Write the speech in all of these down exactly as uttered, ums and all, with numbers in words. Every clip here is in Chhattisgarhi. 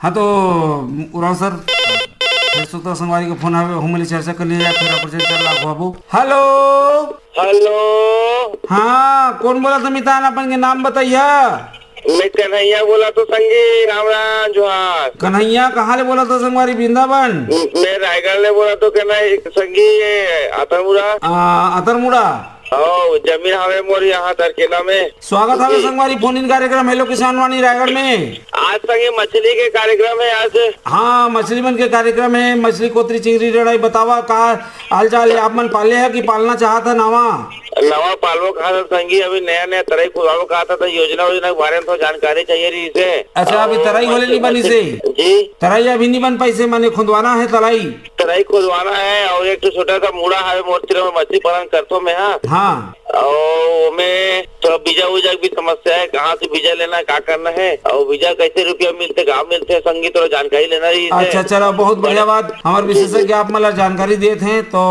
हाँ, तो उरांव सर, फेर श्रोता संगवारी के फोन आवे, ओहू मन ले चर्चा कर लिया जाए, फेर अपन चर्चा ला आगू बढ़ाबो। हेलो। हेलो। हाँ, कोन बोलत हे मितान, अपन के नाम बताइया। मैं कन्हैया बोलत हों संगी, राम राम, जोहार। कन्हैया, कहाँ ले बोलत हो संगवारी? वृंदावन? मैं रायगढ़ ले बोलत हों कन्हैया संगी, ये अतरमुड़ा। आ, अतरमुड़ा। ओ, जमीन हवे मोर यहाँ दरकेला में। स्वागत हवे जी। संगवारी, फोन इन कार्यक्रम हेलो किसान वाणी रायगढ़ में। आज संगे मछली के कार्यक्रम हे आज। हाँ, मछली मन के कार्यक्रम हे, मछली, कोतरी, चिंगरी, रेड़ाई। बतावा, का हाल चाल हे? आप मन पाले हे कि पालना चाहत हे नवा? नवा पालबो कहा था संगी, अभी नया नया तराई खुदवाबो कहा था, तो योजना वोजना के बारे में थोड़ा जानकारी चाहिए रहिसे। अच्छा, अभी और तराई होले नहीं बनिसे? जी। तराई अभी नहीं बन पाइसे, माने खुदवाना हे तराई? तराई खुदवाना हे और एक ठो छोटा सा मुड़ा हवे मोर तीर में, मछली पालन करथों मैं, हाँ। हाँ। और मैं थोड़ा बीजा उजा की भी समस्या हे, कहाँ से बीजा लेना हे, का करना हे, और बीजा कैसे रुपया मिलथे, का मिलथे, संगी थोड़ा जानकारी लेना रहिसे। अच्छा, चलो, बहुत बढ़िया बात। हमर विशेषज्ञ आप मन ला जानकारी देत हे, तो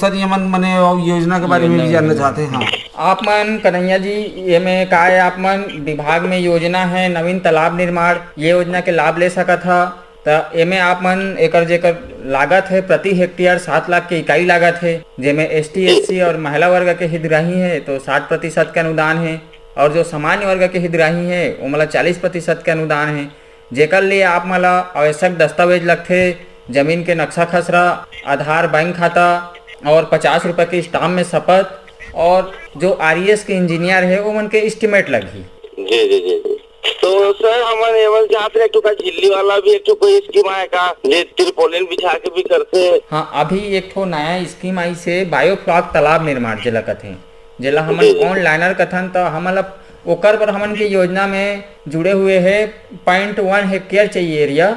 सर, ये मन मने और योजना के बारे में भी जानना चाहत हे। हाँ। आप मन, कन्हैया जी, ये में का हे, आप मन विभाग में योजना हे नवीन तालाब निर्माण, ये योजना के लाभ ले सकत हा। त एमे आप मन एकर जेकर लागत हे प्रति हेक्टेयर सात लाख के इकाई लागत हे, जेमे एसटी, एससी और महिला वर्ग के हितग्राही हे तो साठ प्रतिशत के अनुदान हे, और जो सामान्य वर्ग के हितग्राही हे ओमन ला चालीस प्रतिशत के अनुदान हे, जेकर लिए आप मन ला आवश्यक दस्तावेज लगथे, जमीन के नक्शा खसरा, आधार, बैंक खाता और पचास रुपये के स्टाम्प में शपथ, और जो आरईएस के इंजीनियर हे ओमन के एस्टीमेट लगही। जी, जी, जी, जी। तो सर, हमन एमन चाहत रहे, एक ठो का झिल्ली वाला भी एक ठो कोई स्कीम आय का, जे तिरपोलिन बिछा के भी करथे? हाँ, अभी एक ठो नया स्कीम आइसे, बायोफ्लॉक तालाब निर्माण, जेला कथे, जेला हमन जी, जी। पॉन्ड लाइनर कथन, त हमन ला ओकर बर हमन के योजना में जुड़े हुए हे। पॉइंट वन हेक्टेयर चाहिए एरिया,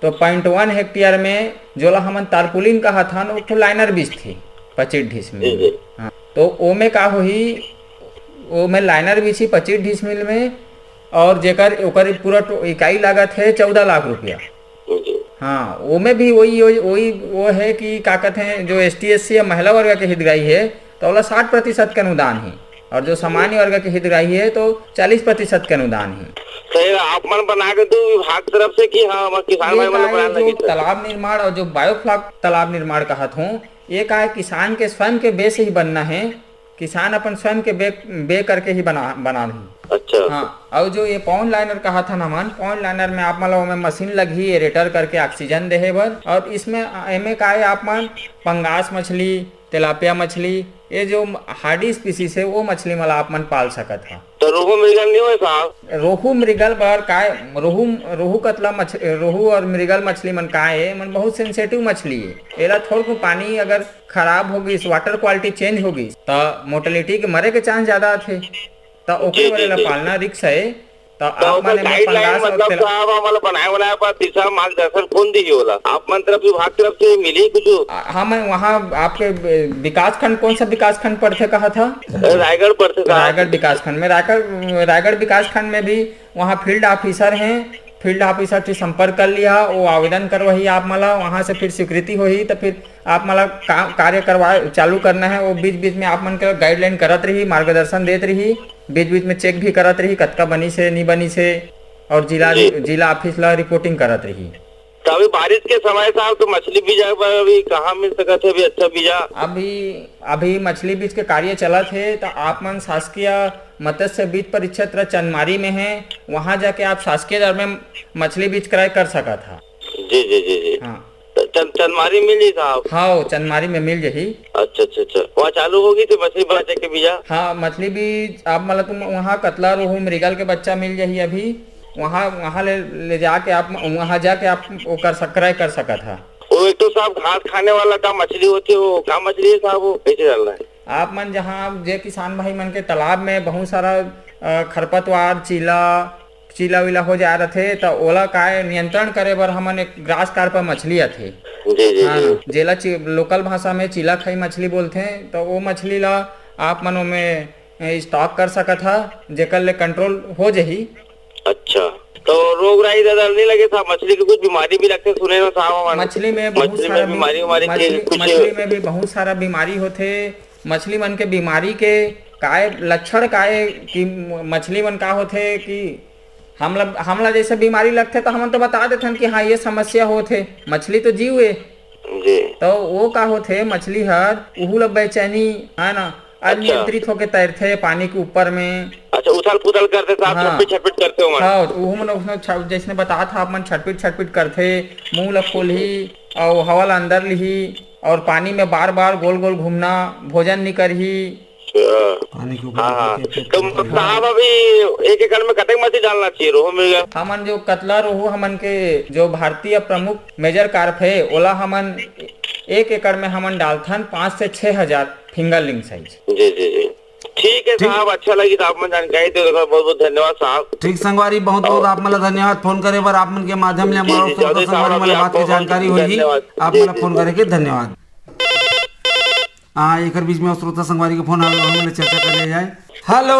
तो पॉइंट वन हेक्टेयर में जोला हमन तारपुलिन कहत हन, एक ठो लाइनर बिछथे पच्चीस डिसमिल जी, में। जी। हाँ, तो ओमे का होही, ओमे लाइनर बिछही पच्चीस डिसमिल में, और जेकर, ओकर पूरा टो-, इकाई लागत हे चौदह लाख रुपया। जी। हाँ, ओमे भी वही, वही, वही वो हे कि का कहते हैं, जो एसटी, एससी या महिला वर्ग के हितग्राही हे, तो ओला साठ प्रतिशत के अनुदान हे, और जो सामान्य वर्ग के हितग्राही हे, तो चालीस प्रतिशत के अनुदान हे। सही, आप मन बना के दो विभाग तरफ से कि हाँ, हम किसान ये भाई मन का, ये बना जो लगे थे। तालाब निर्माण और जो बायोफ्लॉक तालाब निर्माण कहत हों, ये का हे, किसान के स्वयं के बे से ही बनना हे। किसान अपन स्वयं के बे, बे करके ही बना, बना रही। अच्छा। हाँ, और जो ये पॉन्ड लाइनर कहा था ना मन, पॉन्ड लाइनर में आप मतलब ओमे मशीन लगही एरेटर करके ऑक्सीजन देहे बर, और इसमें, एमे का हे, आप मन पंगास मछली, तिलापिया मछली, ये जो हार्डी स्पीसीज हे, वो मछली मन ला आप मन पाल सकत हा। तो रोहू मृगल नहीं होय साहब? रोहू मृगल बर का हे, रोहू, रोहू कतला मछ-, रोहू और मृगल मछली मन का हे, मन बहुत सेंसिटिव मछली हे। एला थोड़को पानी अगर खराब हो गिस, वाटर क्वालिटी चेंज हो गिस, त मोर्टेलिटी के, मरे के चांस ज्यादा आथे। त ओकरे जी, बर जी, एला जी। पालना रिस्क हे। त तो आप ओकर मन एमा गाइडलाइन पंगास और मतलब तेला साहब, हमन ला बनाए बनाए बर दिशा मार्गदर्शन कौन दिही ओला? आप मन तरफ, विभाग तरफ से मिली कुछ? आ, हाँ, मैं वहाँ आपके बे-, विकास खंड, कौन सा विकास खंड पड़थे कहा था? रायगढ़ पड़थे साहब। रायगढ़ विकास खंड में, रायगढ़, रायगढ़ विकास खंड में भी वहाँ फील्ड ऑफिसर हैं, फील्ड ऑफिसर से संपर्क कर लिहा, वो आवेदन करवाही आप मन ला, वहाँ से फिर स्वीकृति होही, तो फिर आप मन ला का-, कार्य करवा, चालू करना हे। वो बीच बीच में आप मन के गाइडलाइन करत रही, मार्गदर्शन देत रही, बीच बीच में चेक भी करत रही, कतका बनिस हे, नहीं बनिस हे, और जिला, जी। जिला ऑफिस ला रिपोर्टिंग करत रही। तो अभी बारिश के समय साहब, तो मछली बीजा बर अभी कहाँ मिल सकत हे अभी अच्छा बीजा? अभी, अभी मछली बीज के कार्य चलत हे, तो आप मन शासकीय मत्स्य बीज परिक्षेत्र चंदमारी में हे, वहाँ जाके आप शासकीय दर में मछली बीज क्रय कर सकत हा। जी, जी, जी, जी। हाँ। तो चंद-, चंदमारी मिल जाही साहब? हाँ, वो चंदमारी में मिल जाही। अच्छा, अच्छा, अच्छा। वहाँ चालू हो गिस हे मछली बाजे के बीजा? हाँ, मछली बीज आप मतलब तुम वहाँ कतला, रोहू, मृगल के बच्चा मिल जाही अभी। वहाँ, वहाँ ले, ले जाके आप, वहाँ जाके आप ओकर स-, क्रय कर सकत हा। वो एक तो साहब घास खाने वाला का मछली होथे, वो का मछली हे साहब, वो कैसे डालना हे? आप मन जहाँ जे किसान भाई मन के तालाब में बहुत सारा, अ, खरपतवार, चीला, चीला वीला हो जाए रथे, त ओला काय नियंत्रण करे बर हमन एक ग्रास कार्प मछली आथे। जी, जी, हाँ, जी। जेला ची-, लोकल भाषा में चीला खाई मछली बोलथे, त वो मछली ला आप मन ओमे ए, स्टॉक कर सकत हा, जेकर ले कंट्रोल हो जाही। अच्छा, तो रोग राई ज्यादा नहीं लगे साहब? मछली के कुछ बीमारी भी लगथे सुने ना साहब हमन। मछली में बहुत मछली सारा में बी-, बीमारी, बीमारी के मछली, कुछ मछली में भी बहुत सारा बीमारी होथे। मछली मन के बीमारी के काय लक्षण काय कि म-, मछली मन का होथे कि हमला, हमला जैसे बीमारी लगथे, तो हमन तो बता देथन कि हाँ, ये समस्या होत हे। मछली तो जीव ए, जी। तो वो का होथे, मछली हर उहू ला बेचैनी, है ना, अच्छा। अनियंत्रित होके तैरथे पानी के ऊपर में। अच्छा, उथल पुथल करथे, साथ हाँ। छटपट छटपट करथे ओमन। हाँ, तो उहू मन उसने छ-, जैसने बतात हा, आप मन छटपट छटपट करथे, मुंह ला खोलही, और हवा ला अंदर लिही, और पानी में बार बार गोल गोल घूमना, भोजन नी करही। अच्छा। पानी के ऊपर हाँ, हाँ। के पेट तो के साहब, अभी एक एकड़ में कतेक मछली डालना चाहिए, रोहू, मृगल? हमन जो कतला रोहू, हमन के जो भारतीय प्रमुख मेजर कार्प हे, ओला हमन एक एकड़ में हमन डालथन पाँच से छह हजार fingerling size। जी, जी, जी। ठीक है जी। साहब, अच्छा लगी तो आप मन जानकारी दे, बहुत बहुत धन्यवाद साहब। ठीक संगवारी, बहुत बहुत आप मन ला धन्यवाद फोन करे बर। आप मन के माध्यम ले जी, हमारा जी, श्रोता चौधरी साहब, संगवारी मन अभी ला बात के आपको बहुत जानकारी होही। धन्यवाद। आप जी, मन ला जी, फोन जी। करे के धन्यवाद। आ, एकर बीच में श्रोता संगवारी के फोन आवे, हम ले चर्चा कर लिया जाए। हेलो।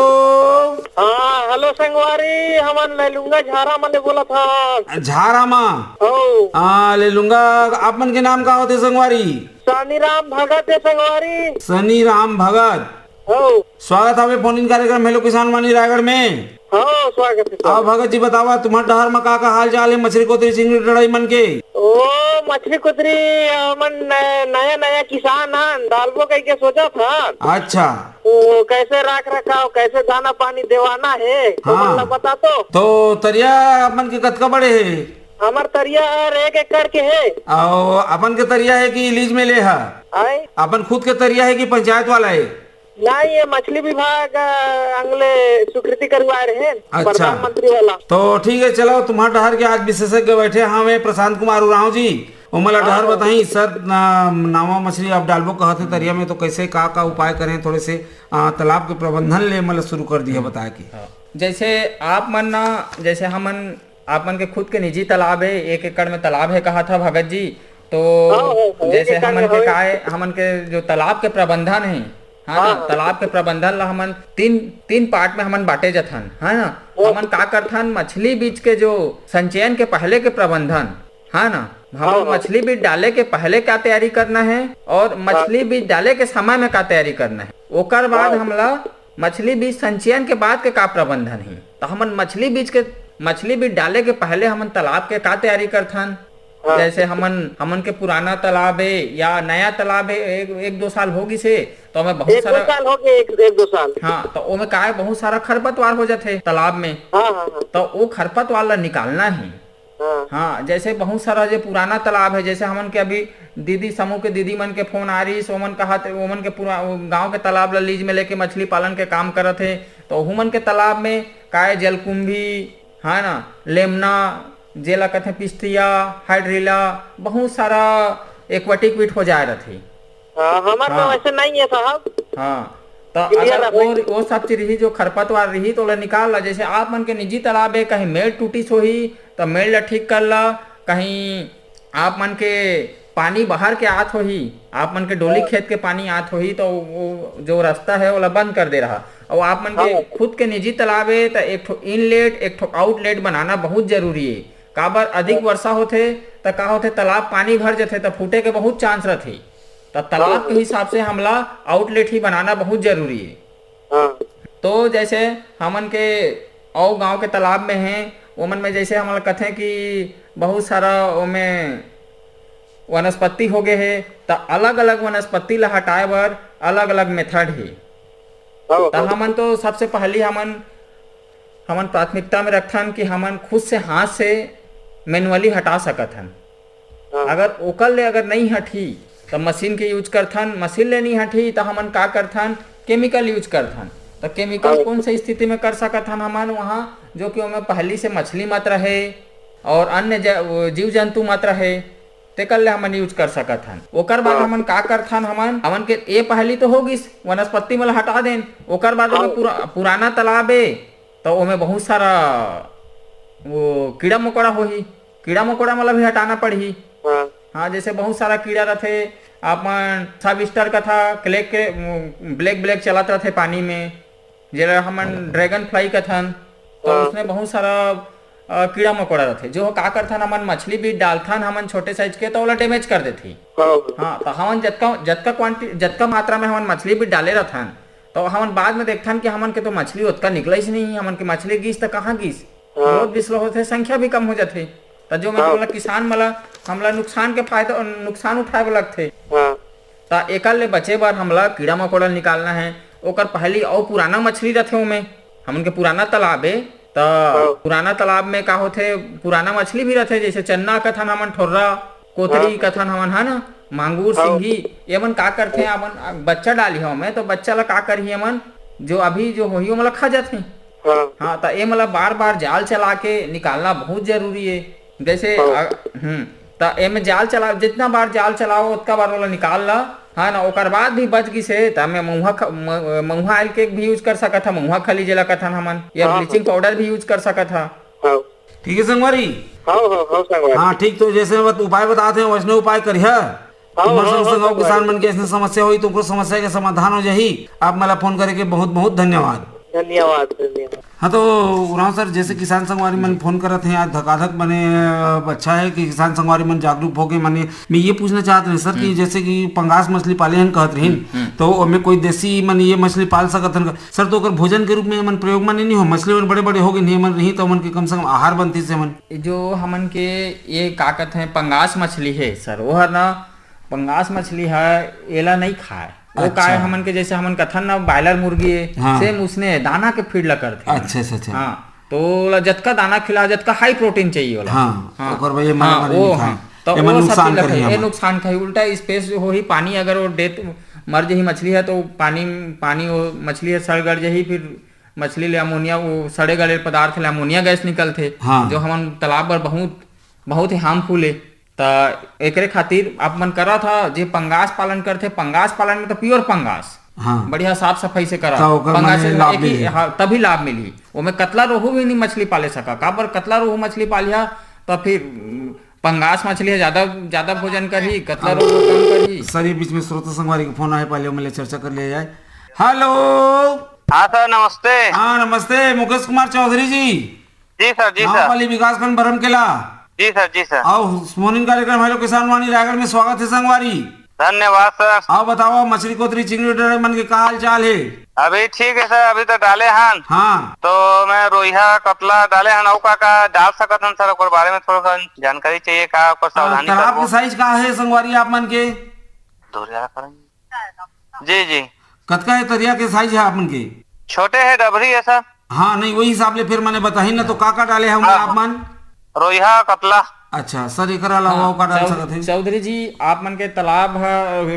हाँ, हेलो संगवारी, हमन लेलुंगा झारा मा ले बोलत हन। झारा मा? हो। आ, लेलुंगा, आप मन के नाम का होथे संगवारी? सनी राम भगत हे संगवारी। सनी राम भगत। हो। स्वागत हवे फोन इन कार्यक्रम हेलो किसान वाणी रायगढ़ में। हो, स्वागत हे, आओ स्वागत। भगत जी, बतावा, तुम्हार डहर मा का का हाल चाल हे मछली कोतरी चिंगड़ी टड़ई मन के? ओ, मछली कुतरी, हमन न-, नया नया किसान हन, डालबो कहिके सोचत हन। अच्छा। तो कैसे राख रखाव, कैसे दाना पानी देवाना हे, हाँ। तुमन ला बता तो। तो तरिया अपन के कतका बड़े हे? हमर तरिया हर एक एकड़ के हे। अउ अपन के तरिया हे कि लीज में ले हा? आय? अपन खुद के तरिया हे कि पंचायत वाला हे? नहीं, ये मछली विभाग, अ, अंगले स्वीकृति करवाए रहे, अच्छा। प्रधानमंत्री वाला। तो ठीक है, चलो, तुम्हार डहर के आज विशेषज्ञ बैठे हवे प्रशांत कुमार उरांव जी, ओमन ला हाँ, डहर हाँ। बताही सर, ना, नावा मछली आप डालबो कहत हे तरिया में, तो कैसे का का उपाय करें, थोड़े से, आ, तालाब के प्रबंधन ले मतलब शुरू कर दिया बताए के। हाँ। जैसे आप मन ना, जैसे हमन, आप मन के खुद के निजी तालाब हे, एक एकड़ में तालाब हे कहा था भगत जी, तो हाँ, हाँ, हाँ, एक जैसे एकड़ हमन में के होय। काय, हमन के जो तालाब के प्रबंधन हे, हाँ हाँ, ना, हाँ। तालाब के प्रबंधन ला हमन तीन, तीन part में हमन बांटे जथन, है ना? हाँ। हमन का करथन, मछली बीज के जो संचयन के पहले के प्रबंधन, है ना, हमन हाँ, हाँ। मछली बीज डाले के पहले का तैयारी करना है और हाँ। मछली बीज डाले के समय में का तैयारी करना है, ओकर बाद हाँ। हमला मछली बीज संचयन के बाद के का प्रबंधन हे, तो हमन मछली बीज के, मछली बीज डाले के पहले हमन तालाब के का तैयारी करथन? हाँ। जैसे हमन, हमन के पुराना तालाब हे या नया तालाब हे, एक, एक दो साल हो गिस हे, तो हमें बहुत एक दो सारा साल हो गए, एक, एक दो साल। हाँ, तो ओमे का हे, बहुत सारा खरपतवार हो जाथे तालाब में। हाँ, हाँ, हाँ। तो वो खरपतवार ला निकालना हे। हाँ। हाँ, जैसे बहुत सारा जो पुराना तालाब हे, जैसे हमन के अभी दीदी समूह के दीदी मन के फोन आ रही, ओमन कहा थे, ओमन के पूरा गांव के तालाब ला लीज में लेके मछली पालन के काम करत हे, तो ओहू मन के तालाब में काय जलकुंभी, है ना, लेमना, जेला कथे पिस्तिया, हाइड्रिला, बहुत सारा एक्वाटिक वीट हो जाए रथे। हाँ, हमर तो हाँ। वैसे नहीं है साहब। हाँ, तो क्लियर अगर है भाई। वो, वो सब चीज रही जो खरपतवार रही तो ओला निकाल ला। जैसे आप मन के निजी तालाब हे, कहीं मेड़ टूटिस होही तो मेड़ ला ठीक कर ला, कहीं आप मन के पानी बाहर के आत होही, आप मन के डोली हाँ। खेत के पानी आत होही तो वो जो रास्ता हे ओला बंद कर दे रहा। और आप मन के हाँ। खुद के निजी तालाब हे तो एक ठो इनलेट, एक ठो आउटलेट बनाना बहुत जरूरी हे। काबर अधिक हाँ। वर्षा होथे त का होथे, तालाब पानी भर जथे त फूटे के बहुत चांस रथे। त तालाब हाँ। के हिसाब से हमला आउटलेट ही बनाना बहुत जरूरी हे। हाँ। तो जैसे हमन के अउ गांव के तालाब में हे, ओमन में जैसे हमन कथे कि बहुत सारा ओमे वनस्पति हो गए हे, त अलग-अलग वनस्पति ला हटाए बर अलग-अलग मेथड हे। हाँ, त हाँ। हमन तो सबसे पहली हमन, हमन प्राथमिकता में रखथन कि हमन खुद से हाथ से मैनुअली हटा सकत हन। हाँ। अगर ओकर ले अगर नहीं हटही, त मशीन के यूज़ करथन, मशीन ले नहीं हटही, त हमन का करथन, केमिकल यूज़ करथन। त केमिकल हाँ। कौन से स्थिति में कर सकत हन हमन वहाँ, जो कि ओमे पहली से मछली मत रहे और अन्य ज-, वो जीव जंतु मत रहे, तेकर ले हमन यूज़ कर सकत हन। ओकर बाद हाँ। हमन का करथन, हमन, हमन के ए पहली तो हो गिस, वनस्पति मन ल हटा देन, ओकर बाद ओमे हाँ। पुरा-, पुराना तालाब ए, त ओमे बहुत सारा वो कीड़ा मकोड़ा होही, कीड़ा मकोड़ा मन ल भी हटाना पड़ही। हाँ। हाँ, जैसे बहुत सारा कीड़ा रथे, अपन सब स्टार कथा, क्लेक के, वो, ब्लैक ब्लैक चलत रथे पानी में, जेला हमन ड्रैगन फ्लाई कथन, तो हाँ। उसमें बहुत सारा, अ, कीड़ा मकोड़ा रथे, जो का करथन, हमन मछली बीज डालथन, हमन छोटे साइज के, तो ओला डैमेज कर देथे। हाँ। हाँ, तो हमन जतका, जतका क्वांटि-, जतका मात्रा में हमन मछली बीज डाले रथन, तो हमन बाद में देखथन कि हमन के तो मछली ओतका निकलइस नहीं, हमन के मछली गिस त कहाँ गिस? हाँ। बहुत बिसला होथे, संख्या भी कम हो जाथे। त जो मैं हाँ। बोला, किसान मला, हमला नुकसान के फायदा, नुकसान उठाए बर लगथे। हाँ। त एकर ले बचे बर हमला कीड़ा मकोड़ा निकालना है। ओकर पहली अउ पुराना मछली रथे ओमे, हमन के पुराना तालाब ए, त हाँ। पुराना तालाब में का होथे, पुराना मछली भी रथे, जैसे चन्ना कथन हमन, ठोर्रा, कोतरी हाँ। कथन हमन, है ना, मांगुर, हाँ। सिंगी, ये मन का करथे, अपन बच्चा डाली हो में, तो बच्चा ला का करही, ये मन जो अभी जो होही, ओमन ला खा जाथे। हाँ। हाँ, त ये मन ला बार बार जाल चला के निकालना बहुत जरूरी है। जैसे हाँ। अ, हम्म, त एमे जाल चला, जितना बार जाल चलाओ, उतना बार ओला निकाल ला, है ना। ओकर बाद भी बच गिस हे, त मैं महुआ ख-, म-, महुआ आयल के भी यूज कर सकत हा, महुआ खली जेला कथन हमन, या हाँ, ब्लीचिंग हाँ। पाउडर भी यूज कर सकत हा। हाँ। ठीक है संगवारी। हाँ, हाँ, हाँ, संगवारी। हाँ, ठीक, तो जैसे बत-, उपाय बताते हैं, वैसने उपाय करिहा। हाँ, तुम्हारे हाँ, संग, हाँ, संग अउ संगवारी। किसान मन के ऐसने समस्या होही, तो उनको समस्या के समाधान हो जाही। आप मला फोन करे के बहुत, बहुत धन्यवाद। धन्यवाद, धन्यवाद। हाँ, तो उरांव सर, जैसे किसान संगवारी मन फोन करत हैं, आज धकाधक बने, अ, अच्छा है कि किसान संगवारी मन जागरूक हो गए। माने, मैं ये पूछना चाहत रहे सर कि हम्म। जैसे कि पंगास मछली पाले हन कहत रहिन, हम्म, हम्म। तो ओमे कोई देसी मन ये मछली पाल सकत हन का? सर, तो ओकर भोजन के रूप में एमन प्रयोग में नहीं, नहीं हो, मछली मन बड़े-बड़े हो गए, नहीं मन रही, तो ओमन के कम से कम आहार बनती से मन। जो हमन के ये का कहत हैं, पंगास मछली है सर, वो हर ना, पंगास मछली है, एला नहीं खाए। वो अच्छा। काय हमन के, जैसे हमन कथन ना, बॉयलर मुर्गी है, हाँ। सेम उसने दाना के फीड ला करथे। अच्छा, अच्छा, अच्छा। हाँ, तो ओला जतका दाना खिला, जतका हाई प्रोटीन चाहिए ओला। हाँ, हाँ। ओकर वजह हाँ, मना वो, नहीं खाए। हाँ। तो एमन वो सब नुकसान चीज ला करही खाए, ये हमन। नुकसान खाई, उल्टा स्पेस होही, पानी अगर वो डेथ मर जही मछली है, तो पानी, पानी वो मछली है सड़ गड़ जही, फिर मछली ले अमोनिया, वो सड़े गले पदार्थ ले अमोनिया गैस निकलथे, हाँ। जो हमन तालाब बर बहुत, बहुत ही हार्मफुल है। त एकरे खातिर आप मन करा था, जे पंगास पालन करथे, पंगास पालन में तो प्योर पंगास, हाँ। बढ़िया साफ सफाई से करा। त ओकर पंगास माने से लाभ एक ही, मिलही। हाँ, तभी लाभ मिलही। ओमे कतला रोहू भी नहीं मछली पाले सका, काबर कतला रोहू मछली पालिहा, त फिर, उम, पंगास मछली है ज्यादा, ज्यादा भोजन करही, कतला रोहू कम करही। सर, ये बीच में श्रोता संगवारी के फोन आए, पहले ओमे ले चर्चा कर लिया जाए। हेलो। हाँ सर, नमस्ते। हाँ, नमस्ते, मुकेश कुमार चौधरी जी। जी सर, जी गाँव सर। पाली विकासखंड बरमकेला। जी सर, जी सर। आओ, फोन इन कार्यक्रम हेलो किसान वाणी रायगढ़ में स्वागत है संगवारी। धन्यवाद सर। आओ बताओ, मछली कोतरी चिंगड़ी डरे मन के का हाल चाल है? अभी ठीक है सर, अभी तो डाले हन। हाँ। तो मैं रोइहा कतला डाले हन, अउ का का डाल सकत हन सर, ओकर बारे में थोड़ा सा जानकारी चाहिए, का ओकर हाँ, सावधानी तालाब करबो? के साइज का है संगवारी आप मन के? दूर जाना करेंगे। जी, जी। कतका है तरिया के साइज है आप मन के? छोटे है, डबरी है सर। हाँ, नहीं, वही हिसाब ले फिर मैंने बताही ना, तो का का डाले हैं हाँ। आप मन? रोइहा, कतला। अच्छा सर, एकर अलावा हाँ, अउ का डाल चौध-, सकत है? चौधरी जी, आप मन के तालाब ह,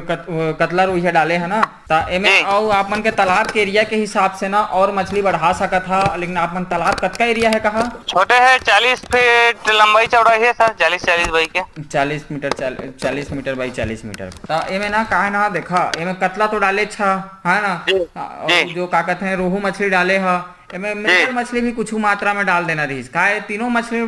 कत-, कतला रोइहा डाले है ना, त एमे जी। अउ आप मन के तालाब के एरिया के हिसाब से ना और मछली बढ़ा सकत हा, लेकिन आप मन तालाब कतका एरिया है कहा? छोटे है, चालीस फीट लंबाई चौड़ाई है सर, चालीस, चालीस बाई के। चालीस मीटर, चाल-, चालीस मीटर बाई चालीस मीटर। त एमे ना काहे ना देखा, एमे कतला तो डाले अच्छा, है ना? जी, आ, और जी। जो का कहते हैं, रोहू मछली डाले हा, एमे जी। मृगल मछली भी कुछ मात्रा में डाल देना रहीस। का ये तीनों मछली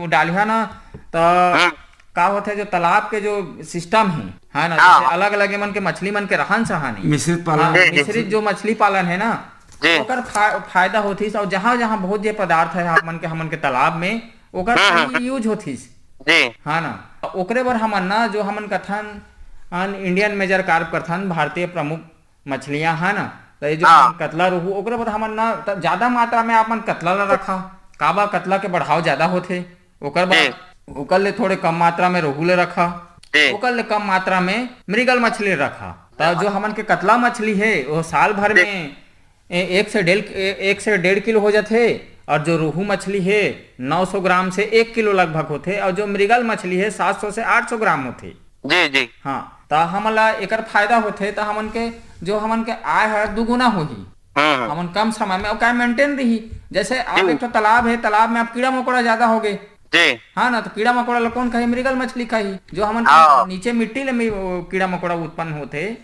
डालिहा ना, त हम्म। का होथे, जो तालाब के जो सिस्टम है, है ना, हाँ। जैसे अलग-अलग एमन के मछली मन के रहन सहन है। मिश्रित पालन। हाँ, जी, जी, मिश्रित जी। जो मछली पालन है ना, जी। ओकर फा-, फायदा होथिस, और जहाँ-जहाँ बहुत जे पदार्थ है आप मन के, हमन के तालाब में, ओकर हम्म, सही हम्म। यूज होथिस। जी। हाँ ना, त ओकरे बर हमन ना, जो हमन कथन, अन इंडियन मेजर कार्प करथन, भारतीय प्रमुख मछलियाँ, है ना, त ये जो हाँ। हमन कतला रोहू, ओकरे बर हमन ना, त ज्यादा मात्रा में आप मन कतला ला रखा, काबर कतला के बढ़ाव ज्यादा होथे, ओकर बाद जी। ओकर ले थोड़े कम मात्रा में रोहू ले रखा, जी। ओकर ले कम मात्रा में मृगल मछली रखा। त जो हमन के कतला मछली है, वो साल भर जी। में ए-, एक से डेढ़, ए-, एक से डेढ़ किलो हो जाथे, और जो रोहू मछली है, नौ सौ ग्राम से एक किलो लगभग होथे, और जो मृगल मछली है, सात सौ से आठ सौ ग्राम होथे। जी, जी। हाँ, त हमन ला एकर फायदा होथे, त हमन के, जो हमन के आय है, दुगुना होही। हम्म, हम्म। हमन कम समय में ओकर मेंटेन रही। जैसे आप जी। एक ठो तालाब है, तालाब में आप कीड़ा मकोड़ा ज्यादा हो गए। जी। हाँ ना, त कीड़ा मकोड़ा ला कौन खाही? मृगल मछली खाही, जो हमन हाँ। नीचे मिट्टी ले में वो कीड़ा मकोड़ा उत्पन्न होथे।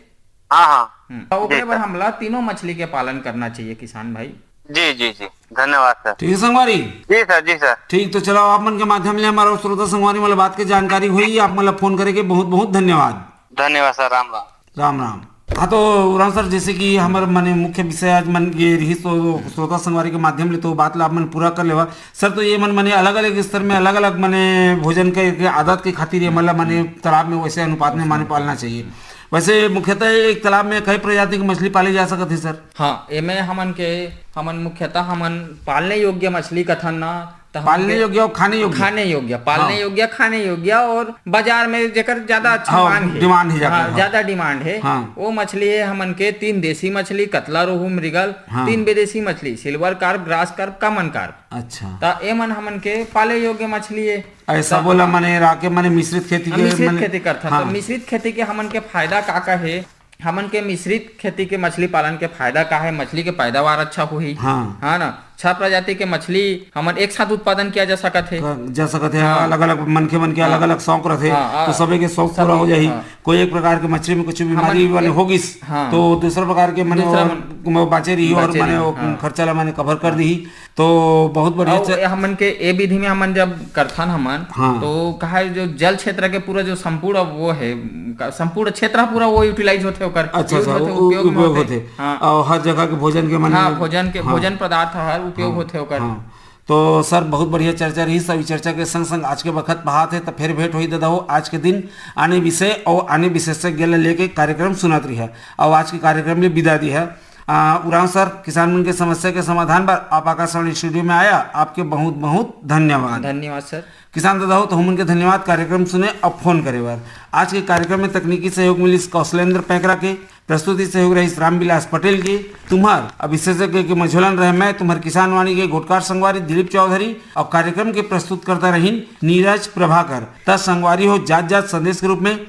हाँ, हाँ। हम्म, त ओकरे जी, बर सर। हमला तीनों मछली के पालन करना चाहिए किसान भाई। जी, जी, जी। धन्यवाद, सर। ठीक है, संगवारी। जी, सर, जी, सर। ठीक, तो चलो, आप मन के माध्यम ले हमारा श्रोता संगवारी वाला बात के जानकारी हुई, आप मन ला फोन करे के बहुत, बहुत धन्यवाद। धन्यवाद, सर। राम, राम। राम, राम। हाँ, तो राम सर, जैसे कि हमारे मने मुख्य विषय आज मन ये रही, तो श्रोता संगवारी के माध्यम ले तो बात ला आप मन पूरा कर लेवा। सर, तो ये मन मने अलग-अलग स्तर में अलग-अलग मने भोजन के, के आदत के खातिर ये मन ला मने तालाब में वैसे अनुपात में माने पालना चाहिए। वैसे मुख्यतः एक तालाब में कई प्रजाति की मछली पाली जा सकत है, सर? हाँ, एमे हमन के, हमन मुख्यतः हमन पालने योग्य मछली कथन ना, त हमन पालने के योग्य और खाने योग्य। खाने योग्य, पालने हाँ। योग्य, खाने योग्य और बाजार में जेकर ज्यादा अच्छा हाँ, मांग हे। Demand हे जाकर, हाँ, हाँ। ज्यादा demand हे। हाँ। वो मछली हे हमन के तीन देसी मछली, कतला, रोहू, मृगल, हाँ। तीन विदेशी मछली, silver carp, grass carp, common carp। अच्छा। त एमन हमन के पाले योग्य मछली हे। अरे त सबो ला माने राखे माने मिश्रित खेती हम के मिश्रित माने खेती करथन। हाँ। त मिश्रित खेती के हमन के फायदा का का हे? हमन के मिश्रित खेती के मछली पालन के फायदा का हे? मछली के पैदावार अच्छा होही। हाँ। हाँ ना, छह प्रजाति के मछली हमन एक साथ उत्पादन किया जा सकत हे। क-, जा सकत हे। हाँ। अलग-अलग मनखे मन के हाँ। अलग-अलग शौक रथे, हाँ, तो हाँ। सबे के शौक सब, पूरा हो जाही। हाँ। कोई एक प्रकार के मछली में कुछ हमन बीमारी वाले एक, हो गिस, हाँ। तो दूसरा प्रकार के मने दूसरा वो, मन वो बाचे रही और बाचे माने रही, वो हाँ। खर्चा ला माने cover कर दी। तो बहुत बढ़िया अउ च- ए हमन के ए विधि में हमन जब करथन हमन, हाँ। तो कहा है जो जल क्षेत्र के पूरा जो संपूर्ण वो है, का-, संपूर्ण क्षेत्र पूरा वो utilize होथे ओकर, अच्छा, use अच्छा, होथे, उ-, उपयोग में उपयोग होथे। होथे। हाँ। अउ हर जगह के भोजन के माने हाँ, भोजन के, हाँ। भोजन पदार्थ हर उपयोग हाँ, होथे ओकर। हाँ। तो सर, बहुत बढ़िया चर्चा रही। सब चर्चा के संग संग आज के बखत बहात है, तो फिर भेंट होही दादा हो आज के दिन आने विषय और आने विशेषज्ञ ले लेके कार्यक्रम सुनात रही है। और आज के कार्यक्रम में विदा दी है। आ, उरांव सर, किसान मन के समस्या के समाधान बर आप आकाशवाणी स्टूडियो में आया, आपके बहुत बहुत धन्यवाद। धन्यवाद सर। किसान दादा हो, तो हमन के धन्यवाद कार्यक्रम सुने और फोन करे बर। आज के कार्यक्रम में तकनीकी सहयोग मिलिस कौशलेंद्र पैकरा के, प्रस्तुति सहयोग रहिस रामविलास पटेल के। तुम्हार अब विशेषज्ञ के मझोलन रहे मैं, तुम्हार किसान वाणी के गोटकार संगवारी दिलीप चौधरी और कार्यक्रम के प्रस्तुतकर्ता रहिन नीरज प्रभाकर। त संगवारी हो, जात जात संदेश के रूप में,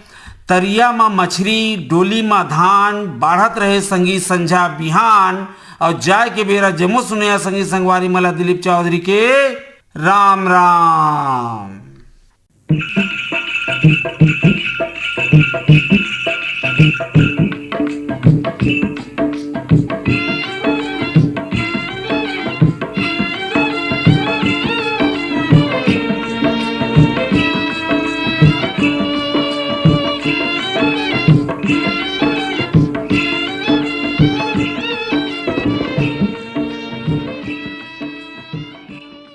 तरिया म मछरी, डोली म धान, बाढ़त रहे संगी संझा बिहान, और जाय के बेरा जम्मो सुनइया संगी संगवारी मन ला दिलीप चौधरी के राम राम।